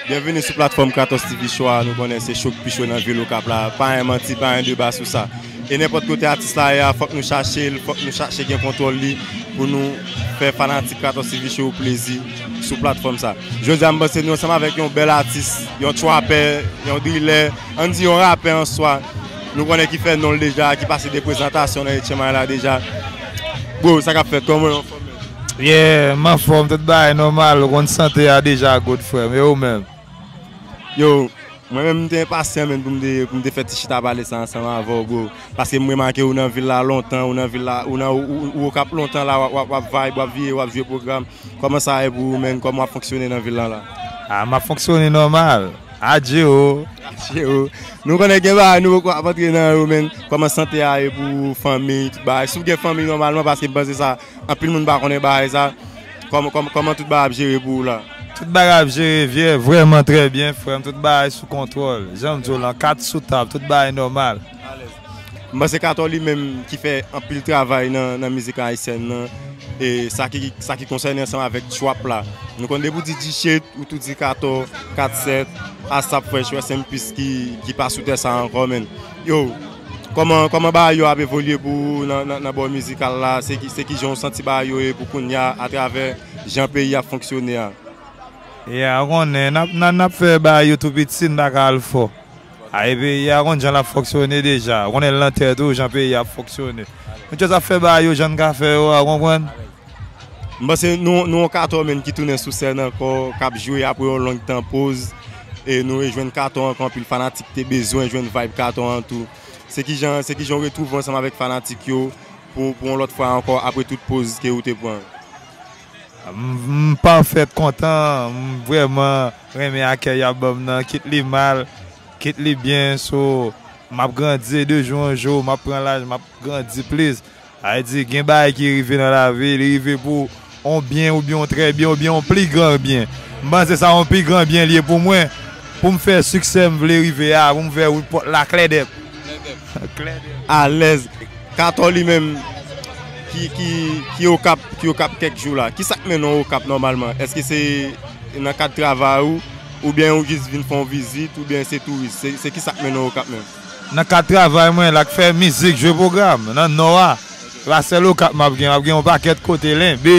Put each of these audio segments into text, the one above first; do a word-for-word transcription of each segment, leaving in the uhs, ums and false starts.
Byenvini sou platfòm Kratos T V Show a. Nou konnen se cho k pi cho nan vil Okap la. Pa gen manti, pa gen deba sou sa. E nenpòt kote atis la ye a, fòk nou chache l, fòk nou chache gen kontwòl li pou nou fè fanatik Kratos T V Show plezi sou platfòm sa. Jodi a, m panse nou ansanm avèk yon bèl atis, yon trapè, yon drilè, ann di yon rapè an swa. Nou konnen ki fè non l deja, ki pase de prezantasyon nan H M I la deja. Bro, sa k ap fèt? Kòman w anfòm? Yeah, m anfòm, tout bagay nòmal, ou konn sante a deja, good frè m, e ou menm? Yo, mwen menm m te enpasyan menm pou m te, pou m te fè ti chita pale sa ansanm avè w, bro. Paske m remake ou nan vil la lontan, ou nan vil la, ou nan, ou, ou, ou Okap lontan la, w ap, w ap, w ap vibe, w ap vire, w ap jwe pwogram. Kòman sa ye pou ou menm? Kòman w ap fonksyone nan vil lan la? Ah, m ap fonksyone nòmal. Adje o. Adje o. Nou konnen gen bagay, nou poko ap antre nan yo, men kòman sante a ye pou ou, fanmi, tout bagay? Si w gen fanmi nòmalman, paske m panse sa, anpil moun pa konnen bagay sa. Kòman, kòman, kòman tout bagay ap jere pou ou la? Tout bagay ap jere vye, vrèman trè byen, frè m. Tout bagay sou kontwòl. Jan m di w lan, kat sou tab, tout bagay nòmal. M panse Kato li menm ki fè anpil travay nan, nan mizik ayisyèn nan, e sa ki, sa ki konsène ansanm avèk trap la. Nou konn depi w di G-Shit, ou tou di Kato, kat sèt, ASAP Fresh, Rest in Peace ki, ki pa sou tè sa ankò, men. Yo, kòman, kòman bagay yo ap evolye pou ou nan, nan, nan bò mizikal la? Se ki, se ki jan w santi bagay yo ye pou kounye a, atravè jan peyi ap fonksyone a? Ya, ou konnen, n ap, n ap, n ap fè bagay yo tou piti, n pa ka al fò. A, e peyi a, ou konn jan l ap fonksyone deja. Ou konnen l nan tèt ou, jan peyi a ap fonksyone. Nou just ap fè bagay yo jan n ka fè yo a, ou konprann? M panse nou, nou yon Kato menm ki tounen sou sèn ankò, k ap jwe apre yon long tan poz. E nou rejwenn Kato ankò, anpil fanatik te bezwen jwenn vibe Kato an tou. Se ki jan, se ki jan w retwouve w ansanm avèk fanatik yo pou, pou yon lòt fwa ankò, apre tout poz ke ou te pran? M, m pafè kontan, m vrèman renmen akèy y ap ban m nan, kit li mal, kit li byen, so, m ap grandi de jou an jou, m ap pran laj, m ap grandi plis. Sa vle di, gen bagay ki rive nan lavi, li rive pou on byen oubyen on trè byen oubyen on pli gran byen. M panse sa on pi gran byen li ye pou mwen, pou m fè siksè m vle rive a, pou m fè wout pòt la klèdèp. Klèdèp. Alèz. Kato li menm ki, ki, ki Okap, ki Okap kèk jou la. Kisa k mennen w Okap nòmalman? Èske se nan kad travay ou, oubyen ou jis vin fè yon vizit, oubyen se touris? Se, se kisa k mennen w Okap menm? Nan kad travay mwen, la k fè mizik, jwe pwogram, nan Nò a. Se pa sèl Okap m ap gen, m ap gen yon pakèt kote, Lenbe,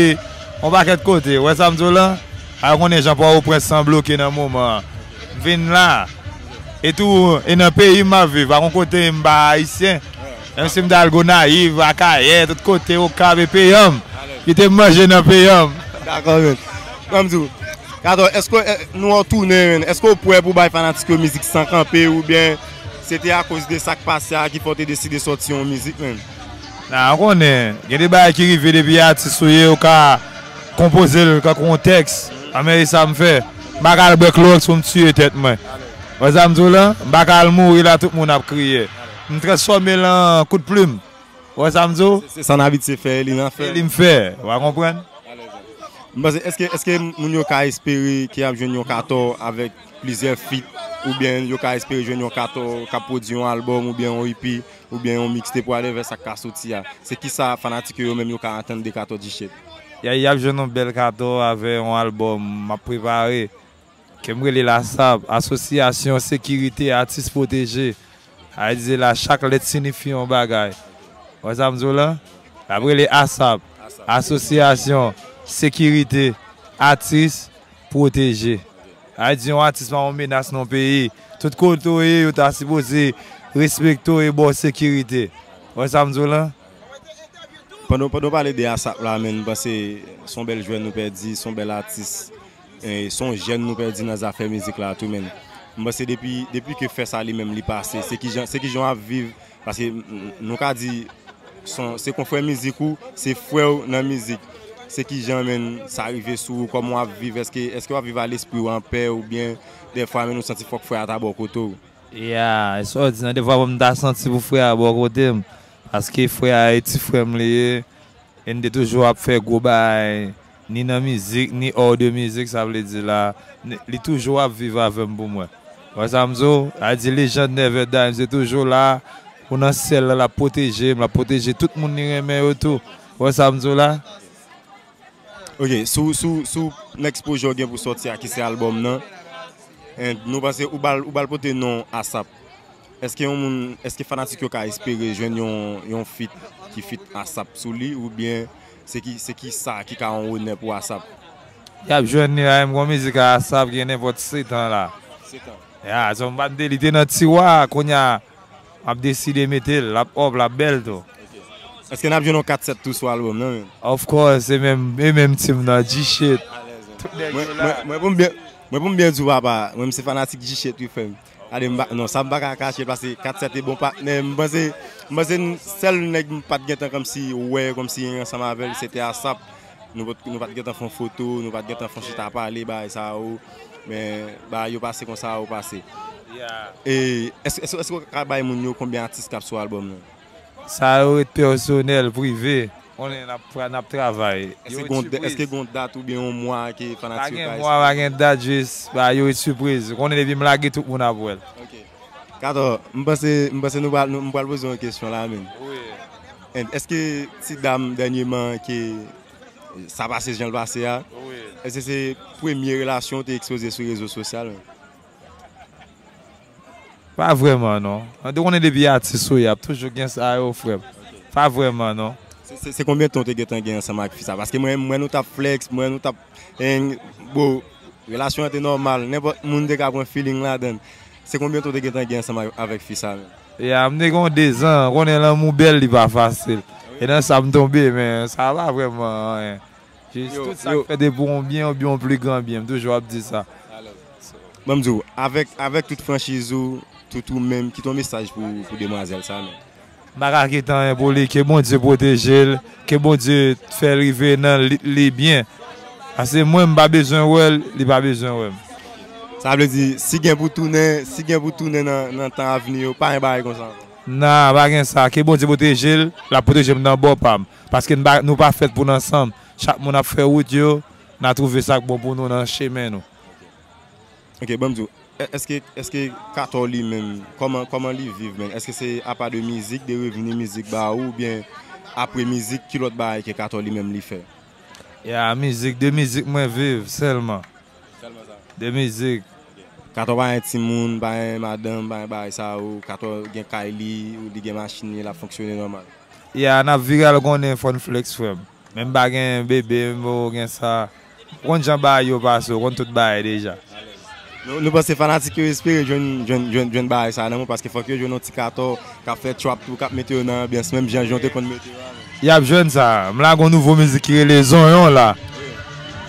yon pakèt kote. Ou wè sa m di w lan? A, ou konnen jan Pòtoprens lan bloke nan moman an. M vin la. E tou, e nan peyi m ap viv, pa gon kote m pa ayisyen. Menm si m t al Gonayiv, Akayè, tout kote, Okap e peyi an m. Kite m manje nan peyi an m. Dakò, men. Ban m di w, Kato, èske, eh, nou wè w tounen, men, èske w prè pou bay fanatik yo mizik san kanpe, oubyen se te akoz de sa k pase a ki fè w te deside sòti yon mizik, men? Nan, ou konnen, gen de bagay ki rive depi atis ou ye, ou ka konpoze l kankou yon tèks. Anmèy sa m fè. M pa ka al bwè klowòks pou m tiye tèt mwen. Wè sa m di w lan? M pa ka al mouri la, tout moun ap kriye. M transfòme l an kout plim. Wè sa m di w? Se, se sa n abitye fè, e li nan fè. E li m fè. Ou pa konprann? M panse, èske, èske moun yo ka espere ke y ap jwenn yon Kato avèk plizyè feat, oubyen yo ka espere jwenn yon Kato k ap pwodui yon albòm, oubyen yon E P, oubyen yon mixtape, whatever sa k ka soti a? Se kisa fanatik yo, yo menm, yo ka atann de Kato G-Shit? Ya, y ap jwenn yon bèl Kato avè yon albòm m ap prepare. Ke m rele l ASAP, Asosyasyon Sekirite Atis Pwoteje. Sa vle di la, chak lèt siyifi yon bagay. Ou wè sa m di w lan? L ap rele ASAP, Asosyasyon Sekirite Atis Pwoteje. Sa vle di yon atis pa yon menas nan yon peyi. Tout kote w ye, yo ta sipoze respekte w e ba w sekirite. Ou wè sa m di w lan? Pandan, pandan w pale de ASAP la, men, m panse se yon bèl jwèn nou pèdi, se yon bèl atis, e se yon jèn nou pèdi nan zafè mizik la tou, men. M panse depi, depi ke fè sa li menm li pase, se kijan, se kijan w ap viv, paske n, n, nou ka di se yon, se konfrè mizik ou, se frè w nan mizik. Se kijan, men, sa rive sou ou, kòman w ap viv, èske, èske w ap viv a lespri w anpè, oubyen dèfwa, men, ou santi fòk frè a ta bò kote w? Ya, e sa w di nan, dèfwa m ta santi pou frè a bò kote m. Paske frè a e ti frè m li ye, e n te toujou ap fè gwo bagay, ni nan mizik, ni hors de mizik, sa vle di la, n-, li toujou ap viv avè m pou mwen. Ou wè sa m di w? Sa vle di legend never die, m se toujou la, ou nan syèl la, l ap pwoteje m, l ap pwoteje tout moun li renmen yo tou. Ou wè sa m di w la? Ok, sou, sou, sou next pwojè w gen pou sòti a, ki se albòm nan, And nou panse ou bal, ou bal pote non ASAP. Èske yon moun, èske fanatik yo ka espere jwenn yon, yon feat ki feat ASAP sou li, oubyen se ki, se ki sa ki ka yon onè pou ASAP? Y ap jwenn li la, menm gon mizik a ASAP gen nenpòt sèt an la. Sèt an. Ya, sa m pa t de li te nan tiwa, kounye a m ap deside mete l, l ap up, l ap bèl tou. Èske n ap jwenn yon kat sèt tou sou album nan, menm? Of course, e menm, e menm team nan, G-Shit. Tout nèg yo la. Mwen, mwen, mwen pou m byen, mwen pou m byen di w, papa, mwen se fanatik G-Shit wi, frè m. Gade, m pa, non, sa m pa ka kache l, paske kat sèt te bon patnè. M panse, m panse n-, sèl nèg m pa t gentan kòmsi wè, kòmsi ansanm avè l, se te ASAP. Nou pa t, nou pa t gentan fè yon foto, nou pa t gentan fè yon chita pale, bagay sa yo. Men, bagay yo pase konsa yo pase. Yeah. E, èske, èske, èske w ka bay moun yo konbyen atis k ap sou album nan? Sa yo ret pèsonèl, prive. Konnen n ap, n ap travay. Èske gon, èske gon dat oubyen yon mwa ke fanatik yo ka espere? Pa gen mwa, pa gen dat, jis ba yo ret sipriz. Konnen depi m lage tout moun ap wè l. Ok. Kato, m panse, m panse nou pral, nou, m pral poze yon kesyon la, menm. Wi. And èske ti dam dènyèman ke sa pase jan l pase a, wi, èske se premye relasyon w te ekspoze sou rezo sosyal, menm? Pa vrèman, non. Ou konnen depi atis ou ye, ap toujou gen sa yo, frè m. Pa vrèman, non. Se, se, se konbyen tan w te gentan gen ansanm ak fi sa? Paske mwen, mwen nou t ap flex, mwen nou t ap, en, bon, relasyon an te nòmal. Nenpòt moun te ka pran feeling ladan l. Se konbyen tan w te gentan gen ansanm ak, avèk fi sa menm? Ya, m te gen yon dezan. Ou konnen lanmou bèl, li pa fasil. E nan sa m tonbe, men sa pa vrèman anyen. Jis tout sa k fèt e pou yon byen, yon byen, yon pli gran byen. M toujou ap di sa. Ban m di w, avèk, avèk tout franchiz ou, tout ou menm, kite yon mesaj pou, pou demwazèl sa menm. M pa ka kite anyen pou li, ke Bondye pwoteje l, ke Bondye fè l rive nan lit li byen. Paske mwen, m pa bezwen wè l, li pa bezwen wè m. Sa vle di, si gen pou tounen, si gen pou tounen nan, nan tan avni yo, pa gen bagay konsa ankò. Non, pa gen sa. Ke Bondye pwoteje l, l ap pwoteje m nan bò pa m. Paske n pa, nou pa fèt pou n ansanm. Chak moun ap fè wout yo, n a twouve sa k bon pou nou nan chemen nou. Ok, ban m di w, è-, èske, èske Kato li menm, kòman, kòman li viv menm? Èske se apa de mizik, de revni mizik ba ou, oubyen apre mizik, ki lòt bagay ke Kato li menm li fè? Ya, mizik, de mizik mwen viv sèlman. Sèlman sa? De mizik. Kato pa gen timoun, pa gen madanm, pa gen bagay sa yo. Kato gen kay li, li gen machin li, l ap fonksyone nòmal. Ya, n ap vire al konnen fò n flex, frè m. Men m pa gen bebe, m poko gen sa. Ou konn jan bagay yo pase, ou konn tout bagay deja. Nou, nou panse fanatik yo espere jwenn, jwenn, jwenn, jwenn bagay sa nan men w, paske fòk yo jwenn yon ti Kato k ap fè trap tou, k ap mete yo nan anbyans, menm jan Jon te konn mete yo a. Y ap jwenn sa. M lage yon nouvo mizik ki rele Zonyon la.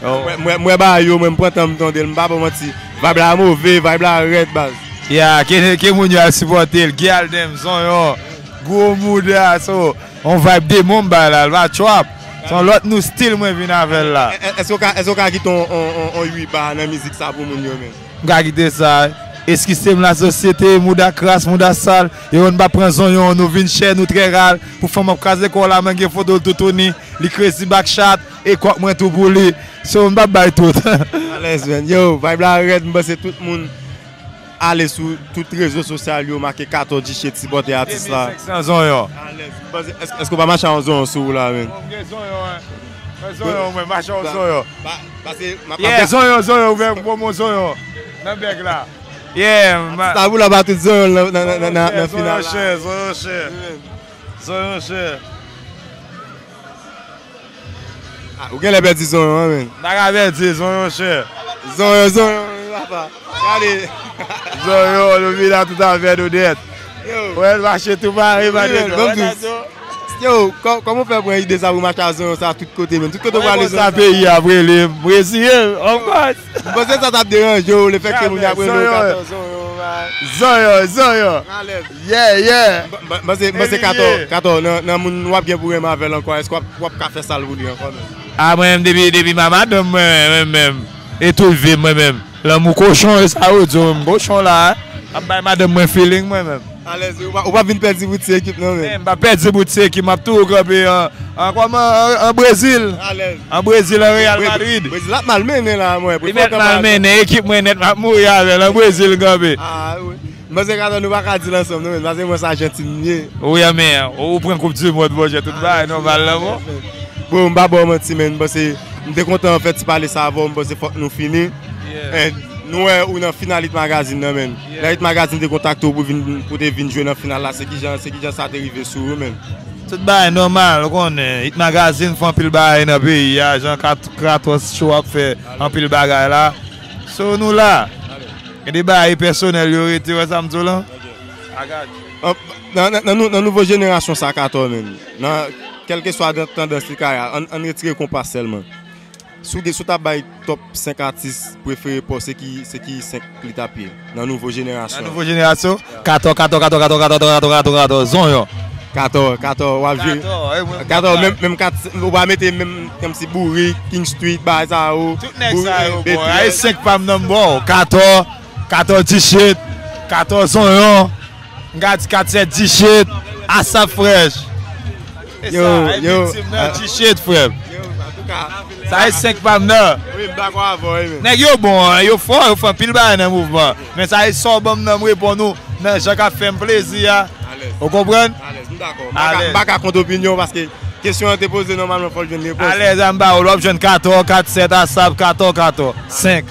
Mwen, mwen, mwen ba yo, mwen, m pran tan m tande l, m pa ba w manti. Vibe la move, vibe la rèd, baz. Ya, ke, ke moun yo al sipòte l, Gyal Dem, Zonyon, Gwo Mouda, so, yon vibe demon m bay la, l pa trap. Se yon lòt nou stil mwen vin avè l la. È-, è-, èske w ka, èske w ka kite yon, yon, yon, yon uit ba nan mizik sa pou moun yo menm? M ka kite sa. Eskize m lasosyete, mouda kras, mouda sal. Yo, n pa pran zonyon, nou vin chè, nou trè ral. Pou fanm ap kraze kò w la, mwen gen foto l toutouni. Li crazy back shot, e kòk mwen tou pou li. So, m p ap bay tout. Alèz, man. Yo, vibe la rèd, m panse tout moun ale sou tout rezo sosyal yo, make Kato G-Shit, sipòte atis la. Demen senk san zonyon. Alèz, m panse, èske, èske w pa mache a yon zonyon sou ou la, man? Mwen gen zonyon, wi. Mwen zonyon, mwen mache a yon zonyon. Pa, pase, m ap, yeah, zonyon, zonyon, ouvè m pran yon zonyon nan bèk la. Yeah, atis la pou la ba tout zonyon nan, nan, nan, nan, nan final la. Zonyon chè, zonyon chè. Zonyon chè. Ah, ou genlè pèdi zonyon an, man. M pa ka pèdi zonyon chè. Zonyon, zonyon, wi, papa. Gade. Zonyon, nou vin la tout afè nou nèt. Yo. Wè, l mache tou pare, pa de non. Yo, kò-, kòman w fè pran ide sa pou mache a zonyon sa tout kote, man? Tout kote w prale zonyon sa. Mwen konsa peyi ap rele m, reziye m, of course. M panse sa t ap deranje w, lefètke moun yo ap rele w Kato Zonyon, man. Zonyon, zonyon. Alèz. Yeah, yeah. M, m, m panse, m panse Kato, Kato, nan, nan moun w ap gen pou renmen avè l ankò, èske w ap, w ap ka fè sa l pou li ankò menm? A, mwen menm, depi, depi m a madanm mwen, mwen menm, e tou leve mwen menm. Lanmou kochon, e sa yo di w, m kochon la, ap bay madanm mwen feeling mwen menm. Alèz, ou pa, ou pa vin pèdi pou ti ekip nan, men. Men, m pa pèdi pou ti ekip, m ap toujou kanpe an, an kòman, an, an Brezil. Alèz. An Brezil, an Real Madrid. Brezil ap mal mennen la, mwen. Li mèt mal mennen, ekip mwen nèt, m ap mouri avè l, an Brezil, m kanpe. Ah, wi. M panse Kato nou pa ka di l ansanm, non, men. Paske mwen sa Ajantin m ye. Wi, men, ou pran Koup di Mond, Bondye, tout bagay nòmal la, bon. Bon, m pa ba w manti, men, m panse, m te kontan fè ti pale sa avè w, m panse fòk nou fini. Yeah. And Nou wè ou nan final Hit Magazine nan, menn. Lè Hit Magazine te kontakte w pou vin, pou te vin jwe nan final la, se kijan, se kijan sa te rive sou ou, menn? Tout bagay nòmal, ou konnen. Hit Magazine fè anpil bagay nan peyi a, jan Kat-, Kratos Show ap fè anpil bagay la. So, nou la. Gen de bagay pèsonèl yo rete, wè sa m di w lan? Nan, nan, nan nou- nan nouvo jenerasyon sa, Kato, menn. Nan, kèlkeswa dan- tandans li ka ye a, ann, ann retire konpa sèlman. Si w gen, si w ta bay top senk atis prefere pa w, se ki, se ki senk li t ap ye nan nouvo jenerasyon? Nan nouvo jenerasyon? Kato, Kato, Kato, Kato, Kato, Kato, Kato, Kato, Zonyon. Kato, Kato, w ap jwe. Kato, menm, menm Kat, ou pa mete menm kòmsi Bourik, King Street, bagay sa yo. Tout nèg sa yo, bon. Ay senk pa m nan m ba w. Kato, Kato Dichit, Kato Zonyon. M ka di kat sèt Dichit, Asap Fresh. E sa, e viktim nan Dichit, frè m. Sa e senk pa m nan. Nèg yo bon, yo fò, yo fè anpil bagay nan mouvman. Men sa e sa w ban m nan, m reponn ou nan jan k ap fè m plezi a. Ou konprann? M pa ka kont opinyon w paske kesyon an te poze, nòmalman fò l jwenn repons. Alèz, a m ba ou l, w ap jwenn Kato, kat sèt, Asap, Kato, Kato, senk.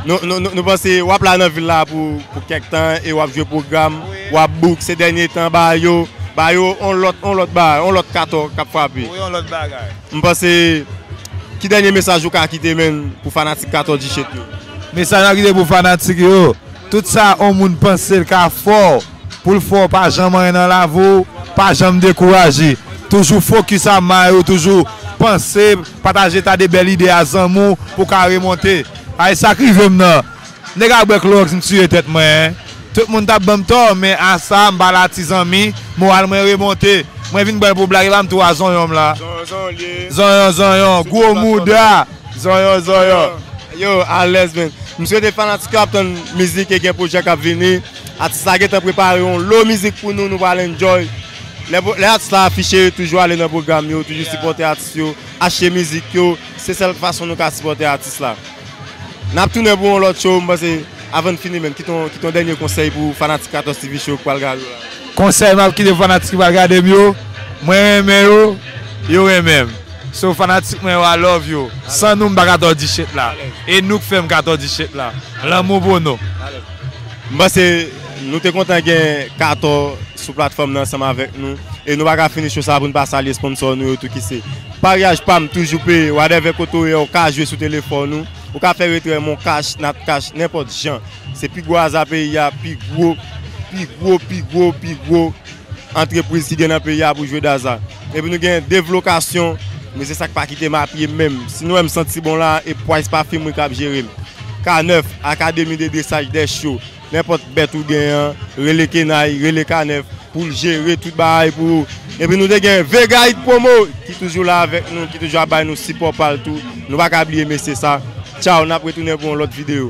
Nou, nou, nou, nou panse w ap la nan vil la pou, pou kèk tan e w ap jwe pwogram, w ap book se dènye tan ba yo, ba yo on lòt, on lòt bagay, on lòt Kato k ap frape. Wi, on lòt bagay. M panse, ki dènye mesaj ou ka kite, menn, pou fanatik Kato Dichit yo? Mesaj m ap kite pou fanatik yo, tout sa on moun panse l ka fè w, pou l fè w pa janm anyen nan lavi w, pa janm dekouraje. Toujou fokis a may ou, toujou panse, pataje ta de bèl ide a zanmi w pou w ka remonte. Ay sa k rive m nan. Nèg a bwè klowòks m tiye tèt mwen. Tout moun t ap ban m tò, men a sa m pa la ti zanmi, moral mwen remonte. Mwen vin bwè l pou blag, e pa m tou a zonyon m la. Zonyon, zonyon, gwo mouda. Zonyon, zonyon. Yo, alèz, menn. M swete fanatik yo ap tann mizik e gen pwojè k ap vini. Atis la gentan prepare yon lo mizik pou nou, nou pral enjoy. Lè, lè atis la afiche, toujou ale nan pwogram yo, toujou sipòte atis yo, achte mizik yo. Se sèl fason nou ka sipòte atis la. N ap tounen pou yon lòt show, m panse, avan n fini, menn, kite yon, kite yon dènye konsèy pou fanatik Katòs TV Show k pral gade w la. Konsèy m ap kite pou fanatik ki pral gade m yo, mwen renmen yo, yo renmen m. So fanatik mwen yo, I love you. San nou m pa ka tòdi shit la. E nou k fè m ka tòdi shit la. Lanmou pou nou. M panse nou te kontan gen Kato sou platfòm nan ansanm avèk nou. E nou pa ka fini show sa pou n pa salye sponsò nou yo tou ki se Paryaj Pam, toujou peye, whatever kote w ye, ou ka jwe sou telefòn ou. Ou ka fè retrè Mon Cash, Nat Cash, nenpòt jan. Se pi gwo aza peyi a, pi gwo, pi gwo, pi gwo, pi gwo antrepriz ki gen nan peyi a pou jwe daza. Epi nou gen Devlokasyon, men se sa k pa kite m apye menm. Si nou wè m santi bon la, e Price Parfumerie k ap jere m. K nèf, Académie de Dressage des Chiots. Nenpòt bèt ou gen an, rele Kenay, rele K nèf pou l jere tout bagay pou ou. Epi nou te gen Vega Hit Promo ki toujou la avèk nou, ki toujou ap bay nou sipò pa l tou. Nou pa ka bliye mesye sa. Tchaw, n ap retounen pou yon lòt videyo.